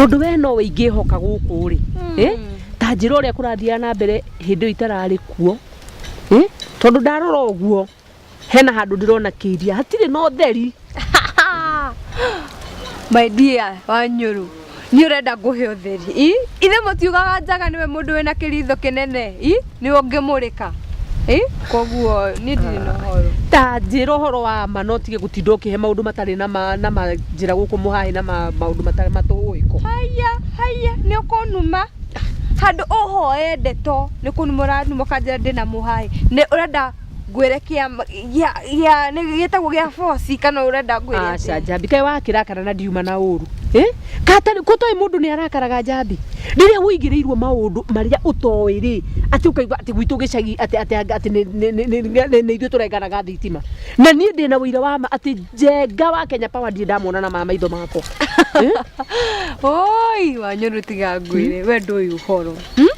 Tondũ we nowe ingĩhoka gũkũ rĩ. Eh? Ta njĩra ũrĩa kũrathiaga na mbere hĩndĩ ĩyo itararĩ kuo. Eh? Tondũ ndarora ũguo hena handũ ndĩrona kĩiria hatirĩ na ũtheri. My dear Wanyũrũ, nĩ ũrenda ngũhe ũtheri i ithe mũtiugaga njaga nĩwe mũndũ wĩna kĩritho kĩnene i nĩwe ũngĩmũrĩka i koguo niĩ ndirĩ na ũhoro. Ta njĩra ũhoro wa ma no tige gũtinda ũkĩhe maũndũ matarĩ na ma na ma njĩra gũkũ mũhaĩ na ma maũndũ matarĩ matũĩ ko. Haiya haiya nĩ ũkũnuma handũ ũhoe ndeto nĩ kũnuma ũranuma ũkanjĩra ndĩna mũhaĩ nĩ ũrenda ngwĩre kĩa gĩa gĩa nĩ gĩtagwo gĩa boci kana ũrenda ngwĩre Aca atĩa? Njambi kaĩ wakĩrakara na ndiuma na ũru Eh? Katarĩ kũtoĩ mũndũ nĩ arakaraga Njambi rĩrĩa ũigĩrĩirwo maũndũ marĩa ũtoĩ rĩ atĩ ũkaigua atĩ gwitũ gĩcagi atĩ atĩ atĩ nĩ- nĩ- nĩ- nĩ- nĩ nĩ ithuĩ tũrenganaga thitima na niĩ ndĩ na ũira wa ma atĩ Njenga wa Kenya Power ndirĩ ndamwona na ma maitho makwa. Eh? Oi Wanyũrũ tiga ngwĩre we ndũĩ ũhoro Hmm?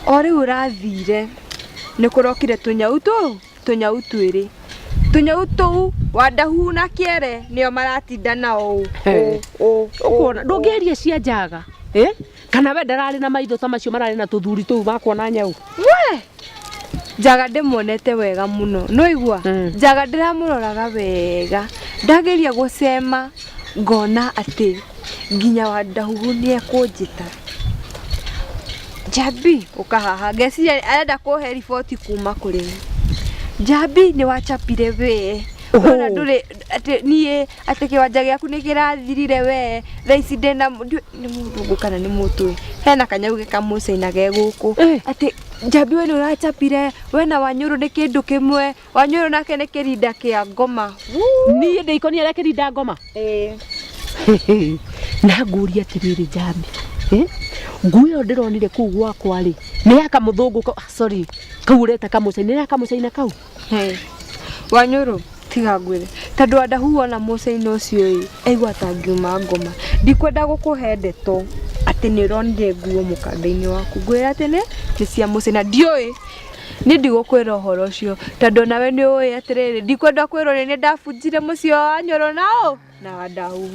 O rĩu ũrathire nĩ kũrokire tũnyau tũu tũnyau twĩrĩ tũnyau tũu Wandahu na Kĩere nĩo maratinda nao ũũ ũũ ũũ Ũkuona ndũngĩaria cia njaga eh? Kana we ndararĩ na maitho ta macio mararĩ na tũthuri tũu makuona nyau? We Njaga ndĩmuonete wega mũno nĩwaigua Njaga ndĩramũroraga wega ndageria gũcema ngona atĩ nginya Wandahuhu nĩekũnjĩta Njambi ũka haha ngeciria arenda kũhe riboti kuma kũrĩ we Njambi nĩ wachapire we ũrona ndũrĩ atĩ niĩ atĩ kĩwanja gĩaku nĩ kĩrathirire we thaa ici ndĩna nĩ mũthũngũ kana nĩ mũtũĩ hena kanyau ge kamũcaina ge gũkũ atĩ Njambi we nĩ ũrachapire we na Wanyũrũ nĩ kĩndũ kĩmwe Wanyũrũ nake nĩ kĩrinda kĩa ngoma. Niĩ ndĩ ikoni arĩa kĩrinda ngoma. Ĩĩ. Na ngũria atĩrĩrĩ Njambi, eh? Nguo ĩyo ndĩronire kũu gwakwa rĩ, nĩ ya kamũthũngũ kau, ah, sorry, kau ũreta kamũcaina, nĩ ya kamũcaina kau? Hey. Wanyũrũ tiga ngwĩre tondũ Wandahu wona mũcaina ũcio ĩ aigua ta ngiuma ngoma ndikwenda gũkũhe ndeto atĩ nĩ ũronire nguo mũkanda-inĩ waku ngwĩre atĩ nĩ nĩ cia mũcaina ndiũĩ Niĩ ndigũkwĩra ũhoro ũcio tondũ onawe nĩ ũĩ atĩrĩrĩ, ndikwenda kwĩrwo nĩ niĩ ndabunjire mũciĩ wa Wanyũrũ na ũ? Na Wandahuhu.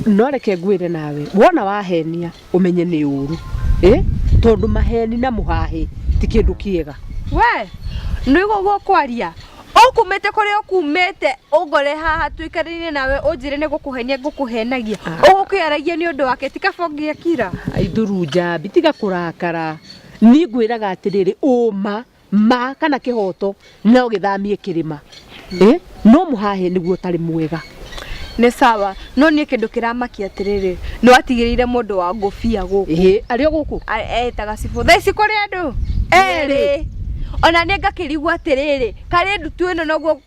No reke ngwĩre nawe, wona wahenia ũmenye nĩ ũru, ĩ tondũ maheni na mũhahĩ ti kĩndũ kĩega. We nĩ ũguo ũkwaria? Ũkumĩte kũrĩa ũkumĩte ũngore haha tũikarĩire nawe ũnjĩre nĩ gũkũhenia ngũkũhenagia. Ũgũkĩaragia nĩ ũndũ wake ti kaba ũngĩakira? Aithuru Njambi, tiga kũrakara. Niĩ ngwĩraga atĩrĩrĩ, ũma, ma kana kĩhoto no gĩthamie kĩrĩma. Ĩ, no mũhahĩ nĩguo ũtarĩ mwega. Nĩ sawa, no niĩ kĩndũ kĩramakia atĩrĩrĩ, nĩ watigĩrĩire mũndũ wa ngũbia gũkũ. Ĩ, arĩ o gũkũ? Etaga cibũ. Thaa ici kũrĩ andũ? Erĩ. Ona niĩ ngakĩrigwo atĩrĩrĩ, karĩ ndutu ĩno noguo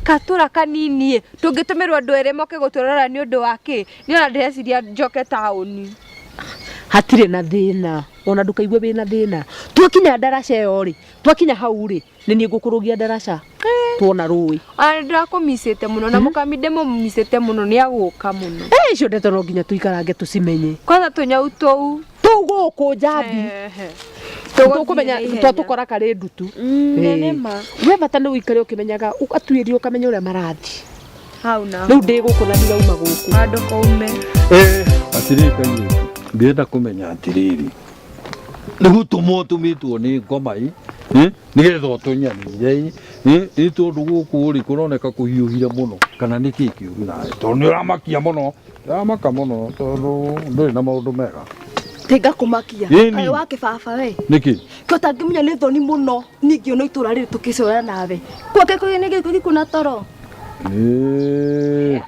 katũra kanini ĩ, tũngĩtũmĩrwo andũ erĩ moke gũtũrora nĩ ũndũ wa kĩ? Niĩ ona ndĩreciria njoke taũni. Hatirĩ na thĩna. Ona ndũkaigue wĩna thĩna. Twakinya ndaraca ĩyo rĩ, twakinya hau rĩ, nĩ niĩ ngũkũrũgia ndaraca tuona rũĩ. Ona nĩ ndĩrakũmicĩte mũno na mũkami ndĩmũmicĩte mũno nĩ agũka mũno. Eh, icio ndeto no nginya tũikarange tũcimenye. Kwanza tũnyau tũu. Tũu gũkũ Njambi. Tũkũmenya twatũkora karĩ ndutu. Mm, nĩ ma. We bata nĩ ũikare ũkĩmenyaga, ũgatuĩria ũkamenya ũrĩa marathiĩ. Hau na Rĩu ndĩ gũkũ na ndirauma gũkũ. Handũ kaume. Eh, atĩrĩrĩ kairĩtu, ndĩrenda kũmenya atĩrĩrĩ, nĩ gũtũmwo ũtũmĩtwo nĩ ngoma ĩ, ĩ, nĩgetha ũtũnyarire ĩ, ĩ, ĩ tondũ gũkũ rĩ kũroneka kũhiũhire mũno, kana nĩ kĩĩ kĩũru nawe? Tondũ nĩ ũramakia mũno, ũramaka mũno tondũ ndũrĩ na maũndũ mega. Ndĩngakũmakia. Ĩni. Kaĩ wa kĩbaba we. Nĩkĩ? Kĩ ũtangĩmenya nĩ thoni mũno niĩ ngĩona itũra rĩrĩ tũkĩcora nawe. Gwake kũrĩ nĩ gĩkuũ gĩkuũ na toro. Ĩĩ.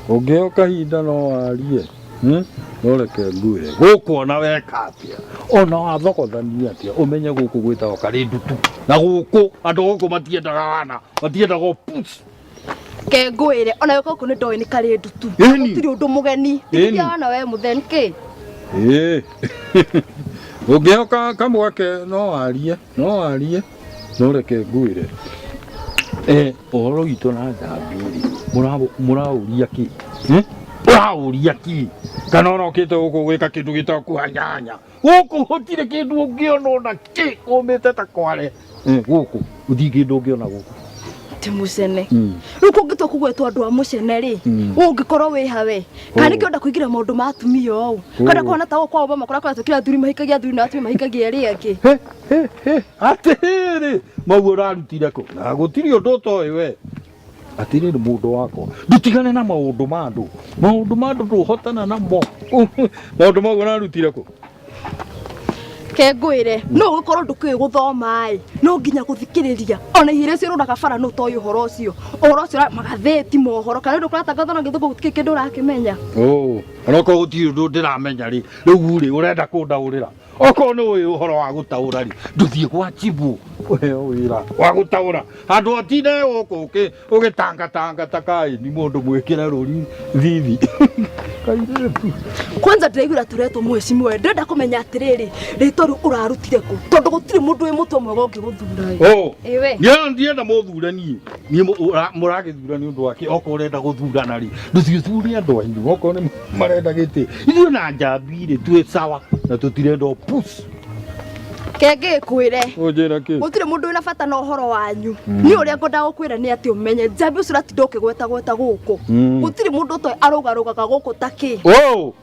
Ũngĩheo kahinda no warie hmm? No reke ngwĩre gũkũ ona weka atĩa ona wathogothania atĩa ũmenye gũkũ gwĩtagwo karĩ ndutu na gũkũ andũ gũkũ matiendaga wana matiendaga push Ke ngwĩre ona gũkũ gũkũ nĩ ndoĩ nĩ karĩ ndutu. Ĩni. Gũtirĩ ũndũ mũgeni. Ĩni. Tigithia wana we mũtheni kĩ. Ĩĩ. Ũngĩheo kamweke no warie no warie no reke ngwĩre eh, ũhoro witũ na Njambi rĩ mũraũria kĩ Eh? ũraũria kĩ kana ũrokĩte gũkũ gwĩka kĩndũ gĩtagwo kuhanyanya gũkũ gũtirĩ kĩndũ ũngĩona ona kĩ ũmĩte ta kware Eh, gũkũ gũtirĩ kĩndũ ũngĩona gũkũ. Atĩ mũcene. Rĩu kũngĩtua kũgwetwo andũ a mũcene rĩ, ũngĩkorwo wĩ ha we? Kana nĩkĩo ũrenda kũingĩra maũndũ ma atumia ũũ? Kana kũhana ta gũkũ kwa Obama kũrĩa kũratũkĩra kĩrĩa athuri mahikagia athuri na atumia mahikagia arĩa angĩ? He, he, he, atĩrĩrĩ mau ũrarutire kũ na gũtirĩ ũndũ ũtoĩ we atĩrĩrĩ mũndũ wakwa ndũtigane na maũndũ ma andũ maũndũ ma andũ ndũhotana namo maũndũ mau ũrarutire kũ Ke ngwĩre, no ũgĩkorwo ndũkĩũĩ gũthoma ĩ, no nginya gũthikĩrĩria. Ona ihĩrĩ ciũrũraga bara nũ ũtoĩ ũhoro ũcio. Ũhoro ũcio magathĩti mohoro kana ũndũ kũratangathwo na gĩthũngũ gũtirĩ kĩndũ ũrakĩmenya. Oh, onokorwo gũtirĩ ũndũ ndĩramenya rĩ rĩu rĩ ũrenda kũndaũrĩra okorwo nĩ ũĩ ũhoro wa gũtaũra rĩ ndũthiĩ gwa chibũ ũheo wĩra wa gũtaũra handũ atinde gũkũ ũgĩtangatanga ta kaĩni mũndũ mwĩkĩre rũri thithi kairĩtu Kwanza ndĩraiguĩra tũretwo mheshimiwa, ndĩrenda kũmenya atĩrĩrĩ, rĩtwa rĩu ũrarutire kũ? Tondũ gũtirĩ mũndũ wĩ mũtwe mwega ũngĩgũthura ĩ. Oh, Ĩwe. niĩ ndienda mũthure niĩ niĩ mũragĩthura nĩ ũndũ wake okorwo ũrenda gũthurana rĩ ndũthiĩ ũthure andũ anyu okorwo nĩ marenda gĩtĩ ithuĩ na njambi rĩ twĩ sawa na tũtirenda pus Ke ngĩkwĩre ũnjĩra kĩ gũtirĩ mũndũ wĩna bata na ũhoro wanyu niĩ ũrĩa ngwendaga gũkwĩra nĩ atĩ ũmenye njambi ũcio ũratinda ũkĩgwetagweta gũkũ gũtirĩ mũndũ ũtoĩ arũgarũgaga gũkũ ta kĩ oh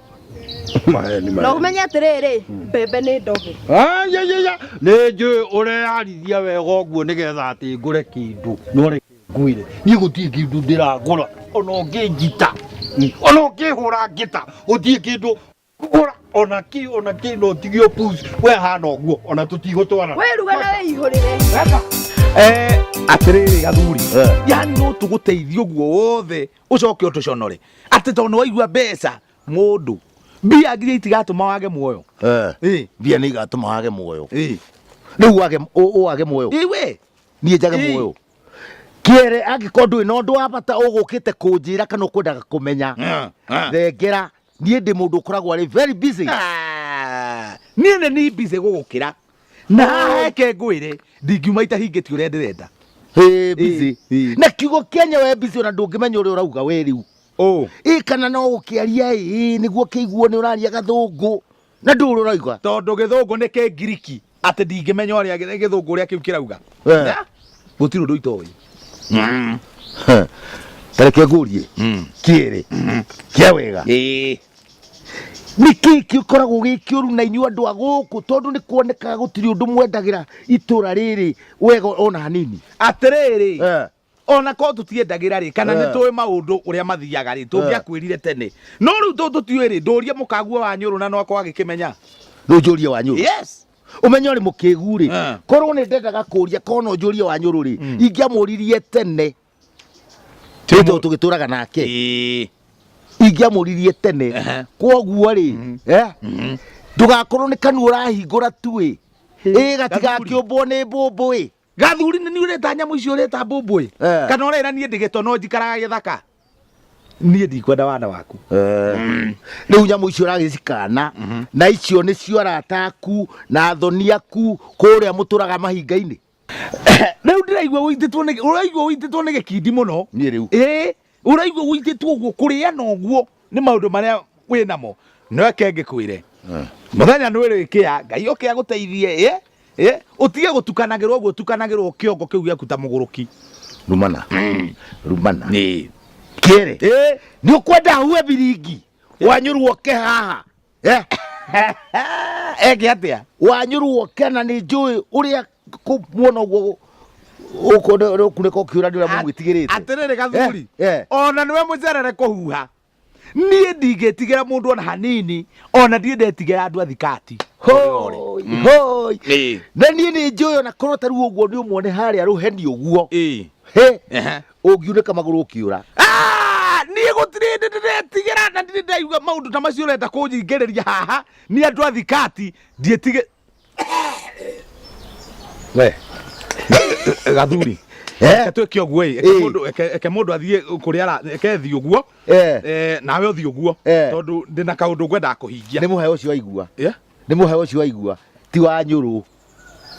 maheni na maheni ũmenye atĩrĩrĩ mbembe nĩ ndoge ayayaya nĩ njũĩ ũreyarithia wega ũguo nĩgetha atĩ ngũre kĩndũ no reke ngwĩre niĩ gũtirĩ kĩndũ ndĩragũra ona ũngĩnjita ona ũngĩhũra ngĩta gũtirĩ kĩndũ ngũra ona kĩ ona kĩ no ũtige ũpuci we hana ũguo ona tũtigũtwarana wĩruge na wĩihũrĩre Eh, atĩrĩrĩ gathuri yani no tũgũteithie ũguo wothe ũcoke ũtũconore atĩ tondũ nĩwaigua mbeca mũndũ mbia nginya itigatũma wage muoyo Eh, Ĩ. mbia nä igatå wage muoyo Ĩ. rä u wage muoyo Ĩ we niä njage Ĩ. muoyo kĩere angĩkorwo ndũrĩ na ũndũ wa bata ũgũkĩte kũnjĩra kana ũkwendaga kũmenya thengera niĩ ndĩ mũndũ ũkoragwo arĩ very busy Ah, niĩ nĩ ni busy gũgũkĩra na haha reke ngwĩre ndingiuma itahingĩtie ũrĩa ndĩrenda Ĩ, busy Ĩ, ĩ. na kiugo kĩanya we busy ona ndũngĩmenya ũrĩa ũrauga we rĩu ũ ĩ kana no ũkĩaria ĩ nĩguo kĩiguo nĩ ũraria gathũngũ na ndũrĩ ũrauga tondũ gĩthũngũ nĩ kĩngiriki atĩ ndingĩmenya ũrĩa gĩthũngũ ũrĩa kĩu kĩrauga Eh. Na, gũtirĩ ũndũ itoĩ tareke ngũrie kĩere kĩa wega ĩĩ nĩ kĩ kĩkoragwo gĩ kĩũru na inyuĩ andũ a gũkũ tondũ nĩ kuonekaga gũtirĩ ũndũ mwendagĩra itũra rĩrĩ wega ona hanini atĩrĩrĩ Eh. ona korwo tũtiendagĩra rĩ kana Eh. nĩ tũĩ maũndũ ũrĩa mathiaga rĩ tũngĩakwĩrire tene no rĩu tũ tũtiũĩ rĩ ndũrie mũkaguo wa nyũrũ na no akorwo agĩkĩmenya rĩu njũrie wa nyũrũ yes ũmenye ũrĩ mũkĩgu rĩ Eh. korwo nĩ ndendaga kũria korwo no njũrie wa nyũrũ rĩ ingĩamũririe tene nĩ tondũ tũgĩtũraga nake ĩĩ ingĩamũririe tene Ehe. kwoguo rĩ eh, ndũgakorwo nĩ kanua ũrahingũra tu ĩ ĩ gatigakĩũmbwo nĩ mbũmbũ ĩ gathuri nĩ niĩ ũreta nyamũ icio ũreta mbũmbũĩ Eh. kana ũrera niĩ ndĩ no njikaraga gĩthaka niĩ ndikwenda wana waku rĩu nyamũ icio ũragĩcikana na icio nĩcio arata aku na athoni aku kũrĩa mũtũraga mahinga-inĩ rĩu ndĩraigua ũitĩtwo nĩ ũraigua ũitĩtwo nĩ gĩkindi mũno Niĩ rĩu. ĩĩ ũraigua ũitĩtwo ũguo kũrĩa na ũguo nĩ maũndũ marĩa wĩ namo no eke ngĩkwĩre mũthenya nĩ ũrĩkĩa ngai oke agũteithie ĩ ĩ ũtige gũtukanagĩrwo ũguo ũtukanagĩrwo kĩongo kĩu gĩaku ta mũgũrũki rumana rumana ĩĩ kĩere ĩĩ nĩ ũkwenda hue biringi wanyũrũ oke haha Eh, eke atĩa wanyũrũ oke na nĩ njũĩ ũrĩa muona ũguo ũkunĩka ũkĩũra nĩ ũrĩa mũmwĩtigĩrĩte atĩrĩrĩ gathuri Eh, eh. ona nĩwe mũcerere kũhuha niĩ ndingĩtigĩra mũndũ ona hanini ona ndiĩ ndetigĩra andũ a thikati Hoi, hoi. Ĩĩ. na niĩ nĩ njũĩ ona korwo ta rĩu ũguo nĩ ũmuone harĩa rũheni ũguo ĩĩ he Ehe. ũngiunĩka magũrũ ũkĩũra Ah, niĩ gũtirĩ hĩndĩ ndĩretigĩra na ndirĩ ndaigua maũndũ ta macio ũrenda kũnyingĩrĩria haha nĩ andũ a thikati ndiĩtigĩ we gathuri Eh? reke twĩke ũguo ĩ Ĩ. eke mũndũ athiĩ kũrĩa eke thiĩ ũguo Eh. Eh, nawe ũthiĩ ũguo Eh. tondũ ndĩna kaũndũ ngwendaga kũhingia nĩ mũhe ũcio aigua Yeah? nĩ mũhe ũcio aigua ti wa nyũrũ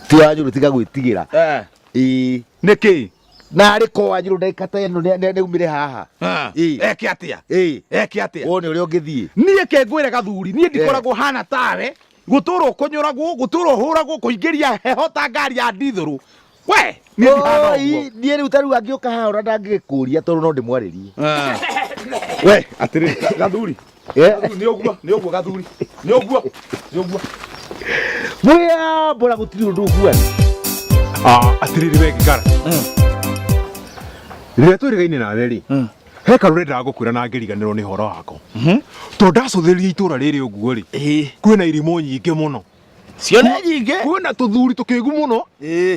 ti wa nyũrũ tiga gwĩtigĩra Eh. ĩĩ nĩkĩ na arĩ ko wa nyũrũ ndagĩka ta ĩno nĩ aumire haha Ah, Ĩ. eke atĩa ĩĩ eke atĩa wone ũrĩa ũngĩthiĩ niĩ ke ngwĩre gathuri niĩ ndikoragwo hana tawe gũtũra ũkũnyũragwo gũtũra ũhũragwo kũingĩria heho ta ngari ya ndithũrũ We niĩ ndihana ũguo. Oi, niĩ rĩu ta rĩu angĩũka haha ona ndangĩgĩkũria tondũ no ndĩmwarĩrie. Ah. We atĩrĩ gathuri. Eh. Gathuri, nĩ ũguo nĩ ũguo gathuri nĩ ũguo nĩ ũguo. Mwĩyambũra gũtirĩ ũndũ ũguani. Ah, atiriri we ngara rĩrĩa twĩrĩgaine nawe rĩ he karũrĩ ndagũkwĩra na ngĩriganĩrwo nĩ ũhoro wako tondũ ndacũthĩrĩria itũra rĩrĩ ũguo rĩ kwĩna irimũ nyingĩ mũno Cione nyingĩ. Kwĩna tũthuri tũkĩgu mũno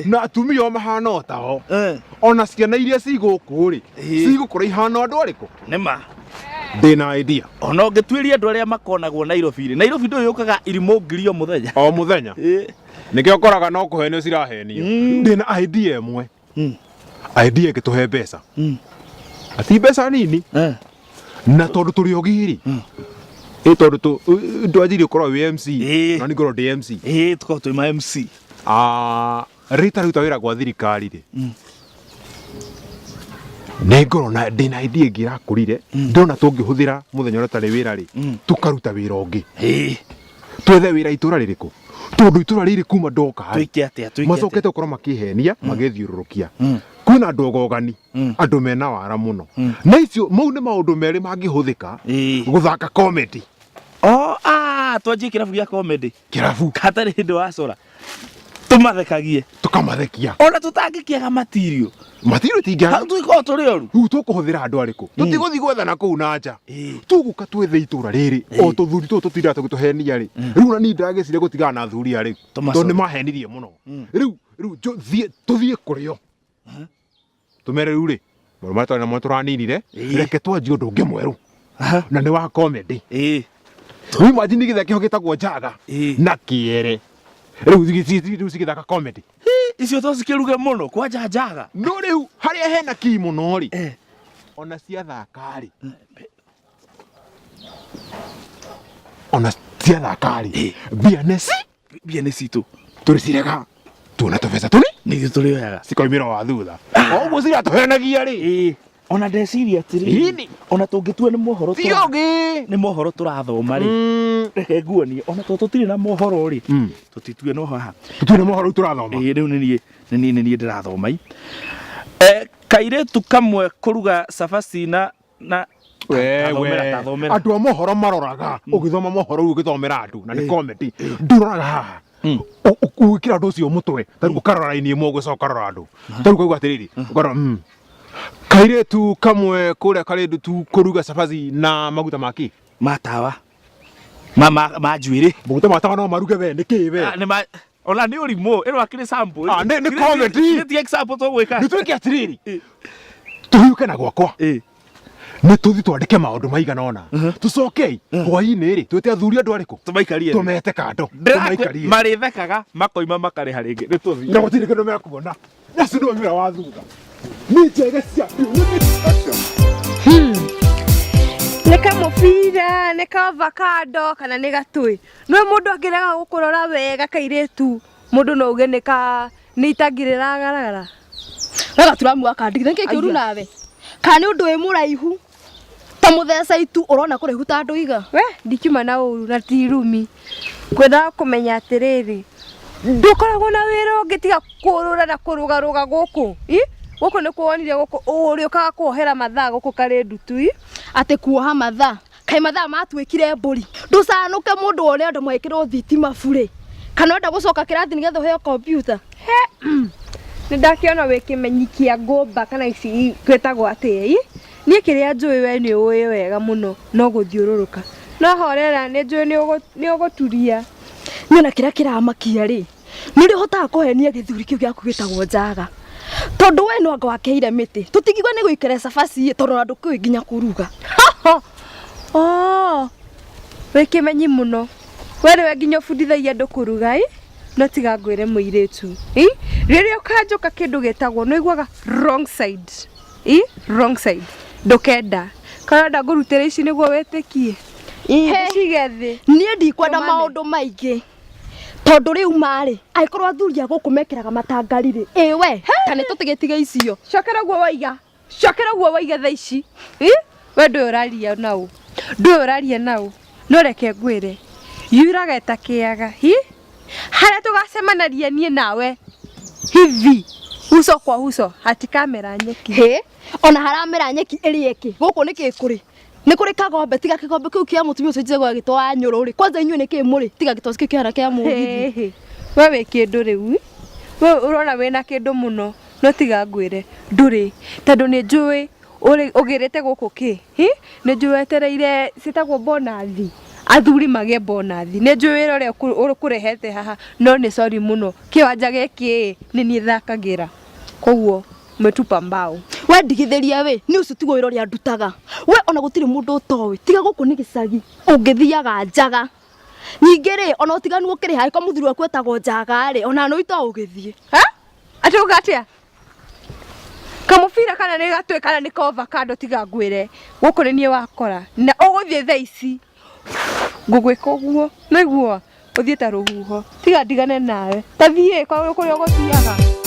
na atumia o mahana o tao ona ciana iria ci gũkũ rĩ cigũkũra ihana andũ arĩkũ? Nĩ ma. Ndĩna idea. Ona ũngĩtuĩria andũ arĩa makonagwo Nairobi rĩ, Nairobi ndũĩ yũkaga irimũ ngiri o mũthenya. O mũthenya. Nĩkĩo ũkoraga no kũhenio cirahenio. Ndĩna idea ĩmwe. Idea ĩngĩtũhe mbeca. Na ti mbeca nini. Na tondũ tũrĩ ogĩ rĩ, ĩ tondũ ndwanjirie ũkorwo wĩ MC, na niĩ ngorwo ndĩ MC. Ĩĩ tũkorwo twĩ ma MC. Ah, rĩtaruta wĩra gwa thirikari rĩ, nĩ ngorwo na ndĩna idea ĩngĩ ĩrakũrire, ndĩrona tũngĩhũthĩra mũthenya ũrĩa ũtarĩ wĩra rĩ, tũkaruta wĩra ũngĩ. Twethe wĩra itũra rĩrĩkũ? Tondũ itũra rĩrĩ kuma ndoka rĩ, Twĩke atĩa? Twĩke atĩa? macokete gũkorwo makĩhenia magĩthiũrũrũkia. Kwĩna andũ ogogani, andũ mena wara mũno. Na icio mau nĩ maũndũ merĩ mangĩhũthĩka gũthaka comedy. Oh, ah, twanjie kĩrabu gĩa comedy. Kĩrabu. Hatarĩ hĩndĩ wacora. Tũmathekagie. Tũkamathekia. Ona tũtangĩkĩaga matirio. Matirio tingĩaga. Hau tũgĩkorwo tũrĩ oru. Rĩu tũkũhũthĩra andũ arĩkũ? Tũtigũthiĩ gwethana kũu na nja. Tũgũka twethe itũra rĩrĩ o tũthuri tũtũ tũtindaga tũgĩtũhenia rĩ. Rĩu ona niĩ ndagĩciria gũtigana na athuri aya rĩu. Tondũ nĩ mahenirie mũno. Rĩu rĩu tũthiĩ kũrĩ o. Tũmere rĩu rĩ, maũndũ marĩa twarĩ namo tũraninire, reke twanjie ũndũ ũngĩ mwerũ. Na nĩ wa comedy. Rĩu imagine gĩthekĩho gĩtagwo Njaga na Kĩere. Rĩu rĩu cigĩthaka comedy. Icio to cikĩruge mũno kwanja Njaga. No rĩu harĩa hena kii mũno rĩ, ona ciathaka rĩ, ona ciathaka rĩ, mbia nĩ ci mbia nĩ citũ tũrĩ cirega tuona tũbeca tũrĩ nĩ ithuĩ tũrĩoyaga cikoimĩra wa thutha o ũguo ciratũhenagia rĩ. Ona ndeciria atĩrĩrĩ, ona tũngĩtua nĩ mohoro Ti ũgĩ. nĩ mohoro tũrathoma rĩ, reke nguonie ona tondũ tũtirĩ na mohoro rĩ, tũtitue no haha tũtirĩ na mohoro rĩu tũrathoma. Ĩĩ rĩu nĩ niĩ nĩ niĩ nĩ niĩ ndĩrathoma i. Kairĩtu kamwe kũruga cabaci na na Wewe tathomera. Andũ a mohoro maroraga ũgĩthoma mohoro rĩu ũgĩthomera andũ na nĩ comedy ndũroraga haha ũgwĩkĩra ũndũ ũcio mũtwe ta rĩu ũkarora raini ĩmwe ũgĩcoka ũkarora andũ ta rĩu ũkauga atĩrĩrĩ ũkarora kairĩtu kamwe kũrĩa karĩ ndutu kũruga cabaci na maguta ma kĩ? Ma tawa. Ma ma ma njuĩrĩ. Maguta ma tawa no maruge we nĩ kĩ we? Nĩ ma ona nĩ ũrimũ ĩno akĩrĩ sample. Ah, nĩ comedy. Nĩ ti example tũgwĩka. Nĩ twĩke atĩrĩrĩ tũhiũke na gwakwa nĩ tũthiĩ twandĩke maũndũ maigana ũna tũcokei hwainĩ rĩ twĩte athuri andũ arĩkũ tũmaikarie tũmete kando tũmaikarie Marĩthekaga makoima makarĩha rĩngĩ nĩ tũthiĩ. Na gũtirĩ kĩndũ mekuona nacio nĩ wĩra wa thutha nĩ njege cia Nĩ kamũbira, nĩ ka avocado kana nĩ gatũĩ. Nĩ mũndũ angĩrega gũkũrora wega kairĩtu, mũndũ no uge nĩ ka nĩ itangi rĩragaragara. We gaturamu gaka ndigire nĩkĩ kĩũru nawe? Kana nĩ ũndũ wĩ mũraihu ta mũtheca itu ũrona kũraihu ta ndũiga? We ndikiuma na ũru na ti irumi. Ngwendaga kũmenya atĩrĩrĩ, ndũkoragwo na wĩra ũngĩ tiga kũrũra na kũrũgarũga gũkũ? I? Gũkũ nĩ kuonire gũkũ ũrĩũkaga kuohera mathaa gũkũ karĩ ndutu i? Atĩ kuoha mathaa? Kaĩ mathaa matuĩkire mbũri? Ndũcanũke mũndũ wone andũ magĩkĩrwo thitima burĩ. Kana ũrenda gũcoka kĩrathi nĩgetha ũheo kompiuta? Nĩ ndakĩona wĩ kĩmenyi kĩa ngũmba kana ici gwĩtagwo atĩa i? Niĩ kĩrĩa njũĩ we nĩ ũĩ wega mũno no gũthiũrũrũka. No horera nĩ njũĩ nĩ ũgũturia. Niĩ ona kĩrĩa kĩramakia rĩ, nĩ ũrĩa ũhotaga kũhenia gĩthuri kĩu gĩaku gĩtagwo Njaga. Tondũ we no anga wakeire mĩtĩ. Tũtingiuga nĩ gũikara cabaci ĩ, tondũ ona ndũkĩũĩ nginya kũruga. Oh, wĩ kĩmenyi mũno. We nĩwe nginya ũbundithagia andũ kũruga ĩ? No tiga ngwĩre mũirĩtu. Ĩ? Rĩrĩa ũkanjũka kĩndũ gĩtagwo nĩ ũiguaga wrong side. Ĩ? Wrong side. Ndũkenda. Kana ũrenda ngũrutĩre ici nĩguo wĩtĩkie? Ndĩcige thĩ. Niĩ ndikwenda Tũmane. maũndũ maingĩ. Tondũ rĩu marĩ, angĩkorwo athuri a gũkũ mekĩraga matangari rĩ, ĩ we, ta nĩ tũtigĩtige icio. Cokera ũguo waiga. Cokera ũguo waiga thaa ici. Ĩ? We ndũĩ ũraria naũ. Ndũĩ ũraria naũ. No reke ngwĩre. Yuraga ĩtakĩaga. Hi? Harĩa tũgacemanaria niĩ nawe. Hivi. Uso kwa uso hatikamera nyeki. Hĩ, ona haramera nyeki ĩrĩa ĩkĩ gũkũ nĩ kĩ kũrĩ nĩ kũrĩ kagombe tiga kĩgombe kĩu kĩa mũtumia ũcio njĩtagwo agĩtwo wa nyũrũ rĩ kwanza inyuĩ nĩ kĩ mũrĩ tiga gĩtoci kĩu kĩhana kĩa mũgithi. Hĩ, we wĩ kĩndũ rĩu, we ũrona wĩna kĩndũ mũno no tiga ngwĩre ndũrĩ tondũ nĩ njũĩ ũgĩrĩte gũkũ kĩ hi nĩ njũĩ wetereire ciĩtagwo bonathi athuri magĩe bonathi nĩ njũĩ wĩra ũrĩa ũkũrehete haha no nĩ sorry mũno kĩwanja gĩkĩ nĩ niĩ thakagĩra koguo mwetupa mbao. We ndigithĩria we nĩ ũcio tiguo wĩra ũrĩa ndutaga we ona gũtirĩ mũndũ ũtoĩ tiga gũkũ nĩ gĩcagi ũngĩthiaga njaga ningĩ rĩ ona ũtiganu ũkĩrĩ harĩ kwa mũthuri waku etagwo njaga rĩ ona no ito ũgĩthiĩ. Ha atĩ uga atĩa kamũbira kana nĩ gatwe kana nĩ ka avocado tiga ngwĩre gũkũ nĩ niĩ wakora na ũgũthiĩ thaa ici ngũgwĩka ũguo nĩguo ũthiĩ ta rũhuho tiga ndigane nawe ta thiĩ kũrĩa ũgũthiaga.